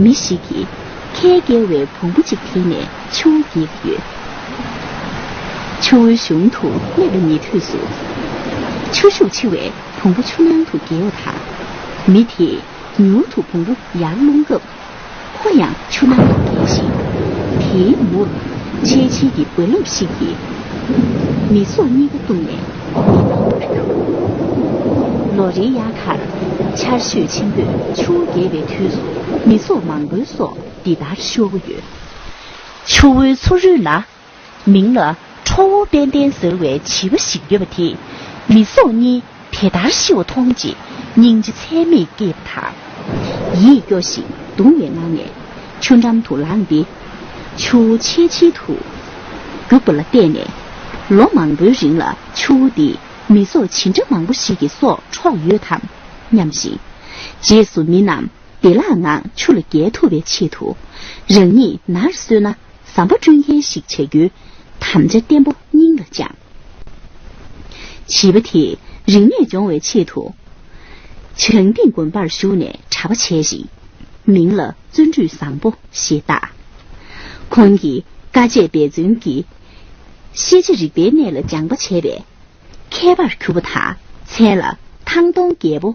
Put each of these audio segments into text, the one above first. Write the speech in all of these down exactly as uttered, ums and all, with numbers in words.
མི་ཞིག་གིས་ཁལ་བཀལ་བའི་བོང་བུ་གཅིག་དེད་ནས་ཆུ་བོ་བརྒལ་གྱི་ཡོད། ཆུ་བོའི་གཞུང་དུ་སླེབས་པའི་ཉེ་དུས་སུ། ཆུ་ཤུགས་ཆེ་བས་བོང་བུ་ཆུ་ནང་དུ་བརྒལ་བ་དང་། མི་དེས་མྱུར་དུ་བོང་བུ་ཡར་སློང་སྐབས། ཁོ་ཡང་ཆུ་ནང་དུ་བརྒལ་ཞིང་། དེའི་མུར་ཆེས་ཆེའི་གི་རྦ་རླབས་ཤིག་གིས་མི་ཚོགས་གཉིས་ཀ་བཏུམས་ནས་མེ་མང་པོར་གྱུར། ལོ་རེའི་དབྱར་ཁར་ཆར་ཞོད་ཆེན་པོས་ཆུ་བོ་བརྒལ་བའི་དུས་སུ་མི་ཚོགས་མང་པོའི་སྲོག་འདི་ལྟར་ཤོར་གྱི་ཡོད། ཆུ་བོའི་མཚོ་རོལ་ན། མིང་ལ་ཁྲོ་བོ་དཔལ་ལྡན་ཟེར་བའི་བྱིས་པ་ཞིག་ཡོད་པ་དེས་མི་ཚོགས་གཉིས་དེ་ལྟར་ཤི་བ་མཐོང་རྗེས་སྙིང་རྗེ་ཚད་མེད་སྐྱེས་པ་དང་། ཡིད་སྐྱོ་ཞིང་གདུང་བའི་ངང་ནས་ཆུ་འགྲམ་དུ་ལངས་ཏེ། ཆུ་བོ་ཆེས་ཆེར་དུ་རྒྱུག་པ་ལ་བལྟས་ནས། ལོ་མང་པོའི་རིང་ལ་ཆུ་བོ་འདིས་མི་ཚོགས་ཇི་འདྲ་མང་པོ་ཞིག་གི་སྲོག་འཕྲོག་ཡོད་དམ་སྙམ་ཞིང་། རྗེས་སུ་མི་རྣམས་བདེ་བླག་ངང་ཆུ་ལ་བརྒལ་ཐུབ་པའི་ཆེད་དུ། རང་ཉིད་ནར་སོན་ན། ཟམ་པ་བསྐྲུན་མཁན་ཞིག་བྱ་རྒྱུའི་དམ་བཅའ་བརྟན་པོ་སྙིང་ལ་བཅངས། བྱིས་པ་དེས་རིག་གནས་སྦྱོང་བའི་ཆེད་དུ། བྱང་ཏིང་དགོན་པར་ཞུགས་ནས་གྲྭ་པ་བྱས་ཤིང་། མིང་ལ་བརྩོན་འགྲུས་བཟང་པོ་ཞེས་བཏགས། ཁོང་གིས་དཀའ་སྤྱད་འབད་བརྩོན་གྱིས་ཤེས་བྱ་རིག་པའི་གནས་ལ་སྦྱངས་པ་བྱས་པས། མཁས་པར་གྱུར་པ་དང་མཚན་ལ་ཐང་སྟོང་རྒྱལ་པོ་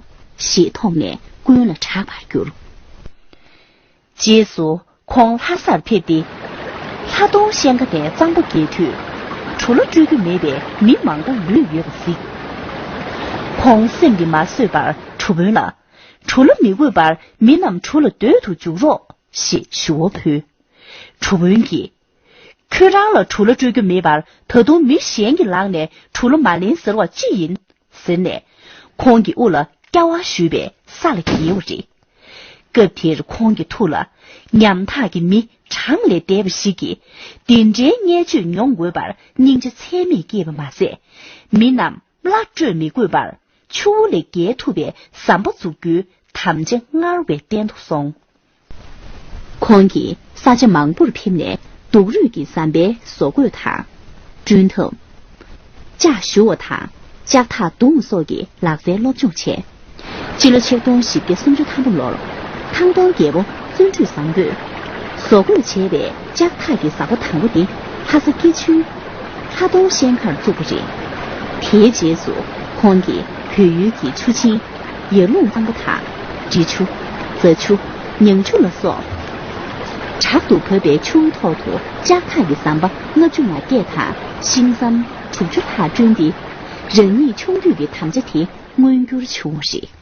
ཞེས་ཐོགས་ནས་ཀུན་ལ་གྲགས་པར་གྱུར། རྗེས་སུ་ཁོང་ལྷ་སར་ཕེབས་ཏེ། ལྷ་སྟོང་ཤན་ཁ་ནས་གཙང་པོ་བརྒལ་དུས། གྲུ་ལོ་སྤྲོད་རྒྱུ་མེད་པའི་མི་མང་པོ་ལུས་ཡོད་པ་གཟིགས། ཁོང་སེམས་ཀྱིས་མ་བཟོད་པར་གྲུ་དཔོན་ལ། གྲུ་ལོ་མི་དགོས་པར་མི་རྣམས་གྲུ་ལ་སྡོད་དུ་འཇུག་རོགས་ཞེས་ཞུ་བ་ཕུལ། གྲུ་དཔོན་གྱིས། ཁྱོད་རང་ལ་གྲུ་ལོ་སྤྲོད་རྒྱུ་མེད་པར་ད་དུང་མི་གཞན་གྱི་ལག་ནས་གྲུ་ལོ་མ་ལེན་ཟེར་བ་ཅི་ཡིན། ཟེར་ནས། ཁོང་གི་དབུ་ལ་སྐྱ་བ་གཞུས་པས་ས་ལ་འགྱེལ་བ་རེད། སྐབས་དེར་ཁོང་གི་ཐུགས་ལ། ཉམ་ཐག་གི་མི་གྲངས་ལས་འདས་པ་ཞིག་གིས། འདི་འདྲའི་བརྙས་བཅོས་མྱོང་དགོས་པར་སྙིང་རྗེ་ཚད་མེད་སྐྱེས་པ་མ་ཟད། མི་རྣམས་སླར་སྤྲོད་མི་དགོས་པར། ཆུ་བོ་ལས་བརྒལ་ཐུབ་པའི་ཟམ་པ་འཛུགས་རྒྱུའི་དམ་བཅའ་སྔར་བས་བརྟན་དུ་སོང་། ཁོང་གིས་ས་ཆ་མང་པོར་ཕེབས་ནས་སྡུག་རུས་ཀྱི་ཟམ་པའི་བཟོ་བཀོད་དང་། བསྐྲུན་ཐབས། ལྕགས་གཞུ་བ་དང་ལྕགས་ཐག་རྡུང་བ་སོགས་ཀྱི་ལག་རྩལ་སློབ་སྦྱོང་བྱས། སྤྱི་ལོ་ཆིག་སྟོང་བཞི་བརྒྱ་སུམ་ཅུ་ཐམ་པ་ལོར་ཐང་སྟོང་རྒྱལ་པོ་བརྩོན་འགྲུས་བཟང་པོས་བཟོ་བཀོད་བྱས་པའི་ལྕགས་ཐག་གི་ཟམ་པ་དང་པོ་དེ་ལྷ་ས་སྐྱིད་ཆུའི་ལྷ་སྟོང་ཤན་ཁར་བཙུགས་པ་རེད། དེའི་རྗེས་སུ་ཁོང་གིས་བོད་ཡུལ་གྱི་ཆུ་ཆེན། ཡར་ཀླུང་གཙང་པོ་དང་། འབྲི་ཆུ། རྫ་ཆུ། ཉང་ཆུ་ལ་སོགས། དྲག་ཏུ་བབས་པའི་ཆུའི་ཐོག་ཏུ་ལྕགས་ཐག་གི་ཟམ་པ་ལྔ་བཅུ་ང་བརྒྱད་དང་ཤིང་ཟམ་དྲུག་ཅུ་ལྷག་བསྐྲུན་ཏེ། རང་ཉིད་ཆུང་དུས་ཀྱི་དམ་བཅའ་དེ་མངོན་འགྱུར་བྱུང་བ་རེད།